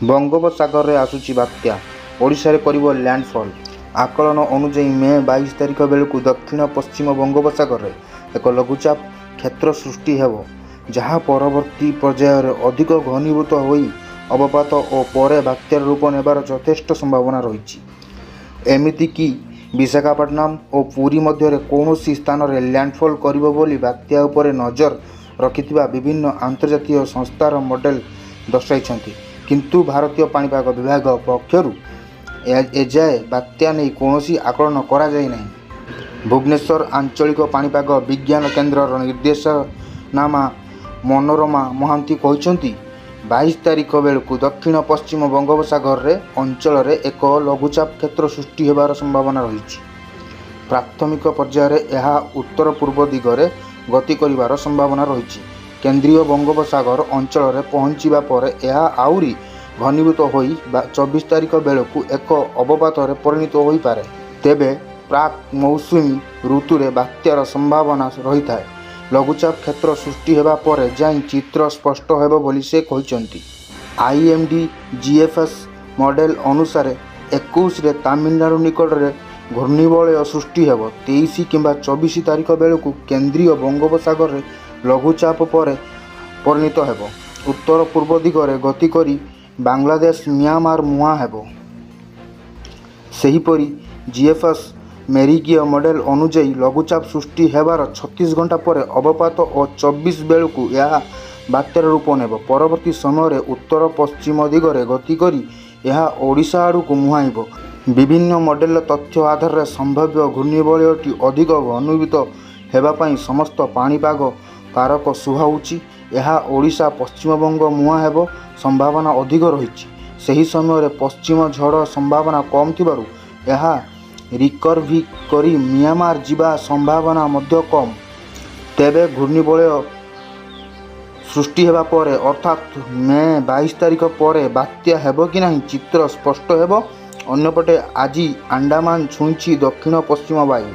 ବଙ୍ଗୋପସାଗରରେ ଆସୁଛି ବାତ୍ୟା, ଓଡ଼ିଶାରେ କରିବ ଲ୍ୟାଣ୍ଡଫଲ୍। ଆକଳନ ଅନୁଯାୟୀ ମେ 22 ତାରିଖ ବେଳକୁ ଦକ୍ଷିଣ ପଶ୍ଚିମ ବଙ୍ଗୋପସାଗରରେ ଏକ ଲଘୁଚାପ କ୍ଷେତ୍ର ସୃଷ୍ଟି ହେବ, ଯାହା ପରବର୍ତ୍ତୀ ପର୍ଯ୍ୟାୟରେ ଅଧିକ ଘନୀଭୂତ ହୋଇ ଅବପାତ ଓ ପରେ ବାତ୍ୟାର ରୂପ ନେବାର ଯଥେଷ୍ଟ ସମ୍ଭାବନା ରହିଛି। ଏମିତିକି ବିଶାଖାପଟନମ୍ ଓ ପୁରୀ ମଧ୍ୟରେ କୌଣସି ସ୍ଥାନରେ ଲ୍ୟାଣ୍ଡଫଲ୍ କରିବ ବୋଲି ବାତ୍ୟା ଉପରେ ନଜର ରଖିଥିବା ବିଭିନ୍ନ ଅନ୍ତର୍ଜାତୀୟ ସଂସ୍ଥାର ମଡେଲ ଦର୍ଶାଇଛନ୍ତି। କିନ୍ତୁ ଭାରତୀୟ ପାଣିପାଗ ବିଭାଗ ପକ୍ଷରୁ ଏଯାଏ ବାତ୍ୟା ନେଇ କୌଣସି ଆକଳନ କରାଯାଇନାହିଁ। ଭୁବନେଶ୍ୱର ଆଞ୍ଚଳିକ ପାଣିପାଗ ବିଜ୍ଞାନ କେନ୍ଦ୍ରର ନିର୍ଦ୍ଦେଶନାମା ମନୋରମା ମହାନ୍ତି କହିଛନ୍ତି, 22 ତାରିଖ ବେଳକୁ ଦକ୍ଷିଣ ପଶ୍ଚିମ ବଙ୍ଗୋପସାଗରରେ ଅଞ୍ଚଳରେ ଏକ ଲଘୁଚାପ କ୍ଷେତ୍ର ସୃଷ୍ଟି ହେବାର ସମ୍ଭାବନା ରହିଛି। ପ୍ରାଥମିକ ପର୍ଯ୍ୟାୟରେ ଏହା ଉତ୍ତର-ପୂର୍ବ ଦିଗରେ ଗତି କରିବାର ସମ୍ଭାବନା ରହିଛି। କେନ୍ଦ୍ରୀୟ ବଙ୍ଗୋପସାଗର ଅଞ୍ଚଳରେ ପହଞ୍ଚିବା ପରେ ଏହା ଆହୁରି ଘନୀଭୂତ ହୋଇ 24 ତାରିଖ ବେଳକୁ ଏକ ଅବପାତରେ ପରିଣତ ହୋଇପାରେ। ତେବେ ପ୍ରାକ୍ ମୌସୁମୀ ଋତୁରେ ବାତ୍ୟାର ସମ୍ଭାବନା ରହିଥାଏ। ଲଘୁଚାପ କ୍ଷେତ୍ର ସୃଷ୍ଟି ହେବା ପରେ ଯାଇ ଚିତ୍ର ସ୍ପଷ୍ଟ ହେବ ବୋଲି ସେ କହିଛନ୍ତି। ଆଇଏମଡି ଜିଏଫଏସ ମଡେଲ ଅନୁସାରେ 21ରେ ତାମିଲନାଡୁ ନିକଟରେ ଘୂର୍ଣ୍ଣିବଳୟ ସୃଷ୍ଟି ହେବ। 23 କିମ୍ବା 24 ତାରିଖ ବେଳକୁ କେନ୍ଦ୍ରୀୟ ବଙ୍ଗୋପସାଗରରେ ଲଘୁଚାପ ପରେ ପରିଣତ ହେବ। ଉତ୍ତର-ପୂର୍ବ ଦିଗରେ ଗତି କରି ବାଂଲାଦେଶ ମିଆଁମାର ମୁହାଁ ହେବ। ସେହିପରି ଜିଏଫଏସ ମେରୀକିଅ ମଡେଲ ଅନୁଯାୟୀ ଲଘୁଚାପ ସୃଷ୍ଟି ହେବାର 36 ଘଣ୍ଟା ପରେ ଅବପାତ ଓ 24 ବେଳକୁ ଏହା ବାତ୍ୟାର ରୂପ ନେବ। ପରବର୍ତ୍ତୀ ସମୟରେ ଉତ୍ତର-ପଶ୍ଚିମ ଦିଗରେ ଗତି କରି ଏହା ଓଡ଼ିଶା ଆଡ଼କୁ ମୁହାଁଇବ। ବିଭିନ୍ନ ମଡେଲର ତଥ୍ୟ ଆଧାରରେ ସମ୍ଭାବ୍ୟ ଘୂର୍ଣ୍ଣିବଳୟଟି ଅଧିକ ଘନୀଭୂତ ହେବା ପାଇଁ ସମସ୍ତ ପାଣିପାଗ କାରକ ସୁହାଉଛି। ଏହା ଓଡ଼ିଶା ପଶ୍ଚିମବଙ୍ଗ ମୁହାଁ ହେବ ସମ୍ଭାବନା ଅଧିକ ରହିଛି। ସେହି ସମୟରେ ପଶ୍ଚିମ ଝଡ଼ ସମ୍ଭାବନା କମ୍ ଥିବାରୁ ଏହା ରିକର୍ଭି କରି ମିଆଁମାର ଯିବା ସମ୍ଭାବନା ମଧ୍ୟ କମ୍। ତେବେ ଘୂର୍ଣ୍ଣିବଳୟ ସୃଷ୍ଟି ହେବା ପରେ ଅର୍ଥାତ୍ ମେ 22 ତାରିଖ ପରେ ବାତ୍ୟା ହେବ କି ନାହିଁ ଚିତ୍ର ସ୍ପଷ୍ଟ ହେବ। ଅନ୍ୟପଟେ ଆଜି ଆଣ୍ଡାମାନ ଛୁଇଁଛି ଦକ୍ଷିଣ ପଶ୍ଚିମ ବାୟୁ।